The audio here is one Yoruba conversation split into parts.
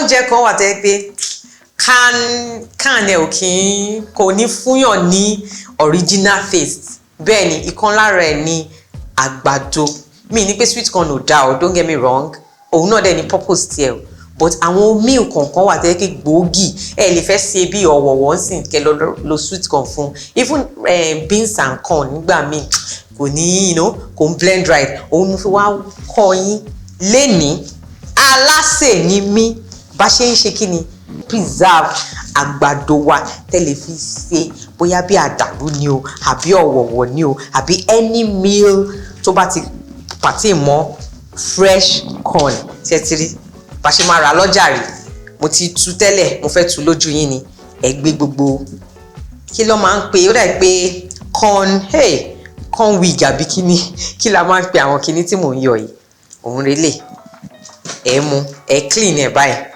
Oúnjẹ kan wà tẹ́ pé can can ẹ̀ ò kí ń kò ní fúnyàn ní original taste. Bẹ́ẹ̀ ni, ìkan lára ẹ̀ ní àgbàdo. Mi ní pé sweet corn ò dáa o, don't get me wrong, òun náà dẹ̀ ní purpose tiẹ̀ o, but àwọn meal kọ̀ọ̀kan wà tẹ́ pé gbòógì ẹ lè fẹ́ ṣe bí ọ̀wọ̀wọ̀ ń sìn kẹ́ lọ lo sweet corn fún. Even beans and corn nígbà míì kò ní kò ń blend right. Òun mo fi wá kọ́ yín lénìí. Alásè ni mí. Bá ṣe ń ṣe kí ni preserve àgbàdo wa tẹ́lẹ̀ fi ṣe, bóyá bí àdàlú ni o, àbí ọ̀wọ̀wọ̀ ni o, àbí any meal tó bá ti pàtí mọ́ fresh corn. Ṣe ti rí bá ṣe máa rà lọ́jà rí? Mo ti tú tẹ́lẹ̀, mo fẹ́ tú lójú yín ni. Ẹ gbé gbogbo, kí ló máa ń pè ó? Dà pé corn, hey, corn wig àbí kíní kí la máa ń pè àwọn kíní tí mò ń yọ yìí? Òun relè. Ẹ mú, ẹ clean ẹ báyìí.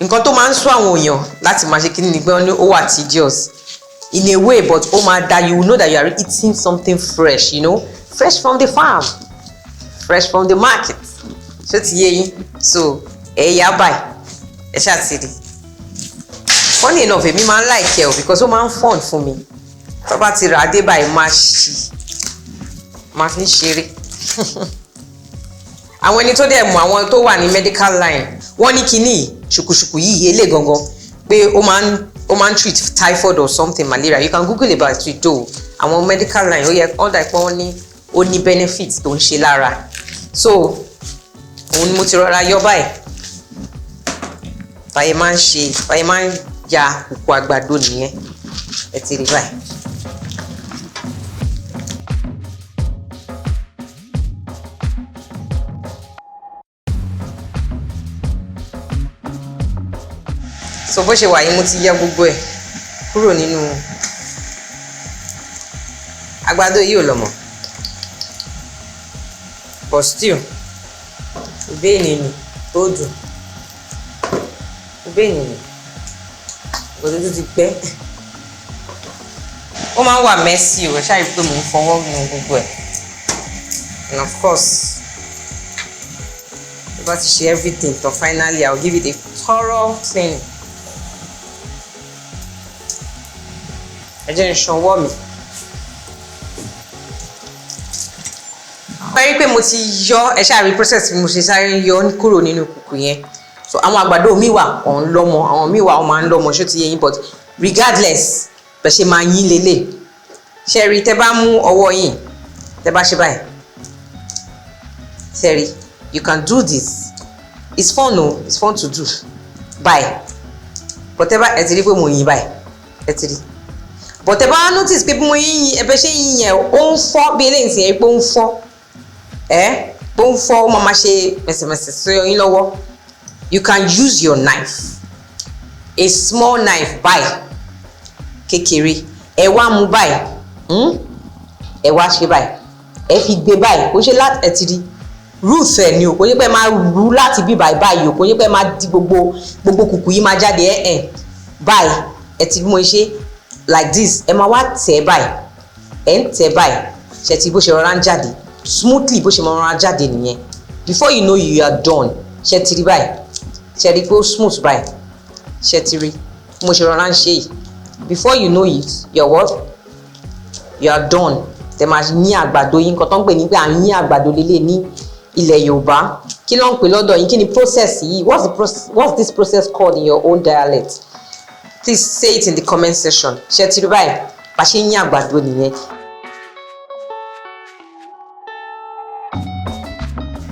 Nǹkan tó máa ń sún àwọn èèyàn láti máa ṣe kíní ni pé wọ́n ní ó wà tedious in a way, but ó máa da. You will know that you are eating something fresh, fresh from the farm, fresh from the market. Ṣó ti yé yín? So ẹ yá báyìí, ẹ ṣáà ti rí. Funny enough, èmi máa ń like ẹ o, because ó máa ń fun fún mi. Tó bá ti rà á dé báyìí, máa ṣí, máa fi ń ṣeré. Àwọn ẹni tó dẹ̀ mọ̀, àwọn tó wà ní medical line, wọ́n ní kinní yìí, ṣùkùṣùkù yìí, elé gangan, pé ó máa ń treat typhoid or something, malaria. You can google about it though. Àwọn medical line, ó yẹ wọ́n dà pé wọ́n ní ó ní benefit tó ń ṣe lára. So òun ni mo ti rọra yọ báyìí. Báyìí máa ń ṣe, báyìí máa ń ya kùkù àgbàdo nìyẹn. Ẹ ti rí báyìí. So bó ṣe wà yìí, mo ti yọ gbogbo ẹ̀ kúrò nínú àgbàdo yìí. Ò lọ́mọ, but still ìbéèni ni tó dùn. Ìbéèni ni àgbàdo tó ti pẹ́, ó máa ń wà messy o. Ẹ ṣáà rí pé mò ń fọwọ́ nu gbogbo ẹ̀. And of course, tó bá ti ṣe everything tán, finally I will give it a thorough cleaning. Ẹ jẹ́ n ṣanwọ́ mi. Ẹ rí pé mo ti yọ. Ẹ ṣáà rí process bí mo ṣe sáré yọ kúrò nínú kùkù yẹn. So àwọn àgbàdo mi wà ọ̀n lọ́mọ, àwọn míì wà ọ̀ máa ń lọ́mọ. Ṣó ti yé yín? But regardless, bẹ̀ ṣe máa yín lélẹ̀. Ṣe rí, tẹ́ bá mú ọwọ́ yín, tẹ́ bá ṣe báyìí, ṣe rí, you can do this. It's fun o, it's fun to do báyìí. But tẹ́ bá ẹ ti rí pé mo yín báyìí, ẹ ti rí. But tẹ́ bá notice pé bí mo yín, ẹ bẹ ṣe yín yẹn, ó ń fọ́ bí eléyìí sì yẹn, pé ó ń fọ́ ẹ, pé ó ń fọ́, ó máa ma ṣe mẹ̀sẹ̀mẹ̀sẹ̀ sí yín lọ́wọ́. You can use your knife, a small knife báyìí, kékeré. Ẹ wá mú báyìí, Ẹ wá ṣe báyìí, ẹ fi gbé báyìí. Kò ṣe láti, ẹ ti rí root ẹ ní o. Kò ṣe pé máa rú láti bí báyìí báyìí o. Kò ṣe pé máa di gbogbo gbogbo kùkù yìí máa jáde. Ẹ báyìí, ẹ ti bí mo ṣe like this. Ẹ máa wá tẹ̀ báyìí, ẹ ń tẹ̀ báyìí. Ṣe ti bó ṣe rọra ń jáde smoothly? Bó ṣe máa rọra jáde nìyẹn. Before you know, you are done. Ṣe ti rí báyìí? Ṣe rí pé ó smooth báyìí? Ṣe ti rí bí mo ṣe rọra ń ṣe yìí? Before you know it, you are what? You are done. Tẹ máa yín àgbàdo yín. Nǹkan tó ń pè ní pé à ń yín àgbàdo lélẹ̀ ní ilẹ̀ Yorùbá, kí ló ń pè lọ́dọ̀ yín? Kí ni process yìí? What's the process? What's this process called in your own dialect? Please say it in the comment section. Ṣe ti rí báyìí? Bá ṣe ń yín àgbàdo nìyẹn.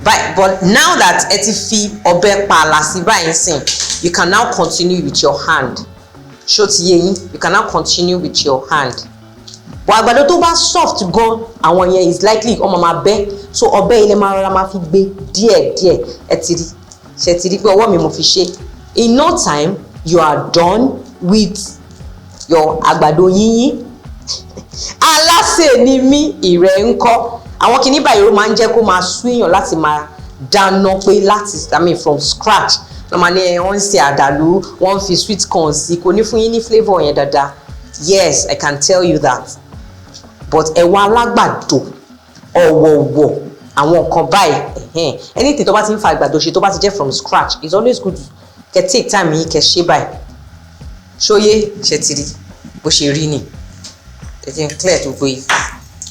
Báyìí, but now that ẹ ti fi ọ̀bẹ pààlà sí báyìí sìn, you can now continue with your hand. Ṣó ti yé yín? You can now continue with your hand. But àgbàdo tó bá soft gan, àwọn yẹn is likely ọmọ máa bẹ́. So ọ̀bẹ ilẹ̀ máa rọra máa fi gbé díẹ̀ díẹ̀. Ẹ ti rí? Ṣe ti rí pé ọwọ́ mi mo fi ṣe? In no time, you are done with your àgbàdo yíyín. Alásè ni mí, ìrẹ́ ń kọ́. Àwọn kìíní báyìí, ó máa ń jẹ́ kó máa sú èèyàn láti máa dáná pé láti, I mean, from scratch. Wọ́n máa ní ẹ wọ́n ń ṣe àdàlú, wọ́n ń fi sweet corn sí, kò ní fún yín ní flavour yẹn dáadáa. Yes, I can tell you that. But ẹ̀wà alágbàdo ọ̀wọ̀wọ̀. Àwọn nǹkan báyìí, ẹ̀hẹ́n, anything tó bá ti ń fa àgbàdo ṣe, tó bá ti jẹ́ from scratch, it's always good kẹ́ take time yín, kẹ́ ṣe báyìí. Ṣóyé? Ṣe ti rí bó ṣe rí ni? Ẹ ti ń clear gbogbo yìí,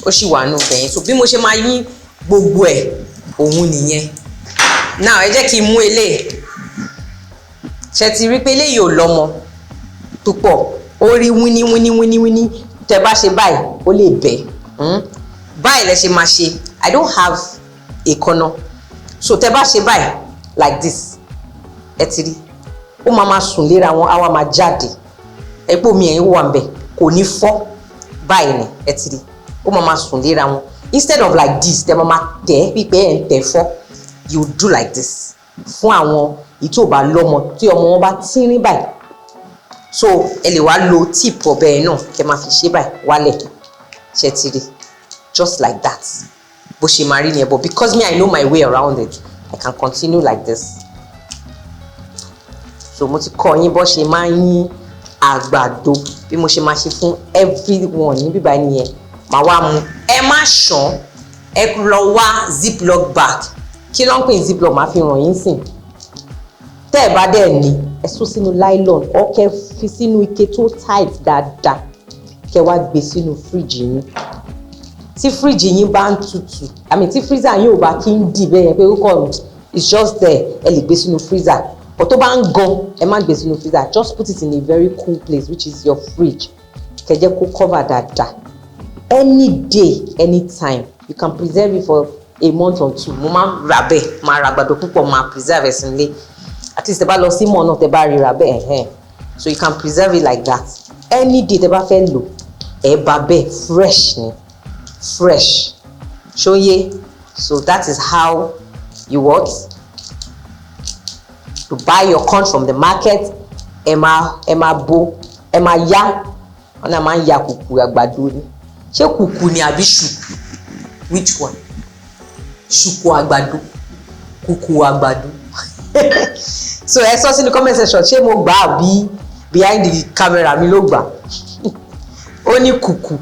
ó sì wà nù bẹ̀yẹn. So bí mo ṣe máa yín gbogbo ẹ̀, òun nìyẹn. Now, ẹ jẹ́ kí n mú eléyìí. Ṣe ti rí pé eléyìí ò lọ́mọ púpọ̀? Ó rí wíní wíní wíní wíní. Tẹ bá ṣe báyìí, ó lè bẹ̀. Báyìí lẹ ṣe máa ṣe. I don't have èékánná, so tẹ bá ṣe báyìí like this, ẹ ti rí, ó máa máa sùn léra wọn, á wá máa jáde. Ẹ pé omi ẹ̀yìn wà ń bẹ̀, kò ní fọ́. Báyìí ni, ẹ ti rí, ó máa máa sùn léra wọn. Instead of like this, tẹ máa máa tẹ̀ pípẹ́ ẹ̀ ń tẹ̀ fọ́, you do like this fún àwọn èyí tó bá lọ́mọ, tí ọmọ wọn bá tínrín báyìí. So ẹ lè wá lo tip ọ̀bẹ yẹn náà, kẹ́ máa fi ṣe báyìí wálẹ̀. Ṣe ti rí? Just like that. Bó ṣe máa rí nìyẹn. But because me, I know my way around it, I can continue like this. So mo ti kọ́ yín bó ṣe máa ń yín àgbàdo. Bí mo ṣe máa ṣe fún everyone ní bíbá nìyẹn. Màá wá mú. Ẹ má ṣàn, ẹ lọ wá Ziploc bag. Kí ló ń pè ní Ziploc? Máa fi ràn yín sìn. Tẹ́ ẹ bá dẹ̀ ní, ẹ sún sínú nylon, or kẹ́ fi sínú ike tó tight dáadáa, kẹ́ wá gbé sínú fíríjì yín. Tí fíríjì yín bá ń tutù, I mean, tí freezer yín ò bá kí ń dì bẹ́ẹ̀ yẹn pé ó kàn, it's just there, ẹ lè gbé sínú freezer. But tó bá ń gan, ẹ má gbé sínú freezer. Just put it in a very cool place, which is your fridge. Kẹ́ jẹ́ kó cover dáadáa. Any day, anytime, you can preserve it for a month or two. Mo máa ń rà bẹ́ẹ̀, máa ra àgbàdo púpọ̀, máa preserve ẹ̀ sílé. At least tẹ́ bá lọ sí mọ̀ náà, tẹ́ bá rí rà bẹ́ẹ̀, ẹ̀hẹ́n. So you can preserve it like that. Any day tẹ́ bá fẹ́ lò, ẹ bá bẹ́ẹ̀, fresh ni, fresh. Ṣóyé? So that is how you what to buy your corn from the market. Ẹ máa bó, ẹ máa yá. Wọn náà máa ń ya kùkù àgbàdo ni. Ṣé kùkù ni àbí ṣùkù? Which one? Ṣùkù àgbàdo, kùkù àgbàdo. So ẹ sọ sínú comment section, ṣé mo gbà àbí behind the camera mi ló gbà? Ó ní kùkù,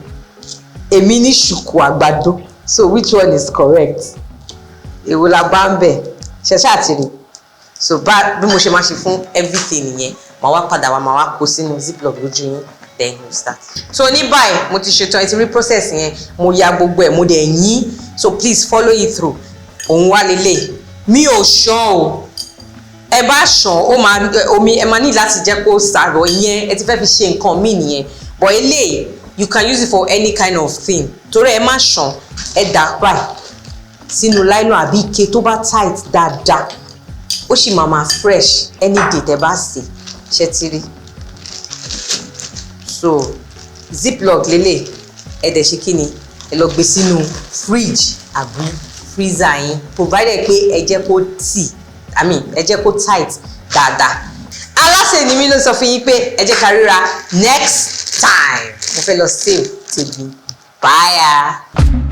èmi ní ṣùkù àgbàdo. So which one is correct? Èwo la bá ń bẹ̀? Ṣe ṣáà ti rí? So bá bí mo ṣe máa ṣe fún everything nìyẹn. Màá wá padà wá, màá wá kó sínú Ziploc lójú yín, then we start. So ní báyìí, mo ti ṣetán. Ẹ ti rí process yẹn. Mo ya gbogbo ẹ̀, mo dẹ̀ yín. So please follow it through. Òun wá lélẹ̀, mi ò ṣan o. Ẹ bá ṣan, ó máa omi, ẹ máa ní láti jẹ́ kó sàrọ̀. Ìyẹn ẹ ti fẹ́ fi ṣe nǹkan míì nìyẹn, but eléyìí, you can use it for any kind of thing. Torí ẹ má ṣan, ẹ dà báyìí sínú nylon àbí ike tó bá tight dáadáa, ó sì máa máa fresh any day tẹ́ bá sè. Ṣe ti rí? So Ziploc lélẹ̀. Ẹ dẹ̀ ṣe kí ni, ẹ lọ gbé sínú fridge àbí freezer yín, provided pé ẹ jẹ́ kó tì, I mean, ẹ jẹ́ kó tight dáadáa. Alásè ni mí ló sọ fún yín pé ẹ jẹ́ ká ríra next time. Mo fẹ́ lọ save tèmi. Bye.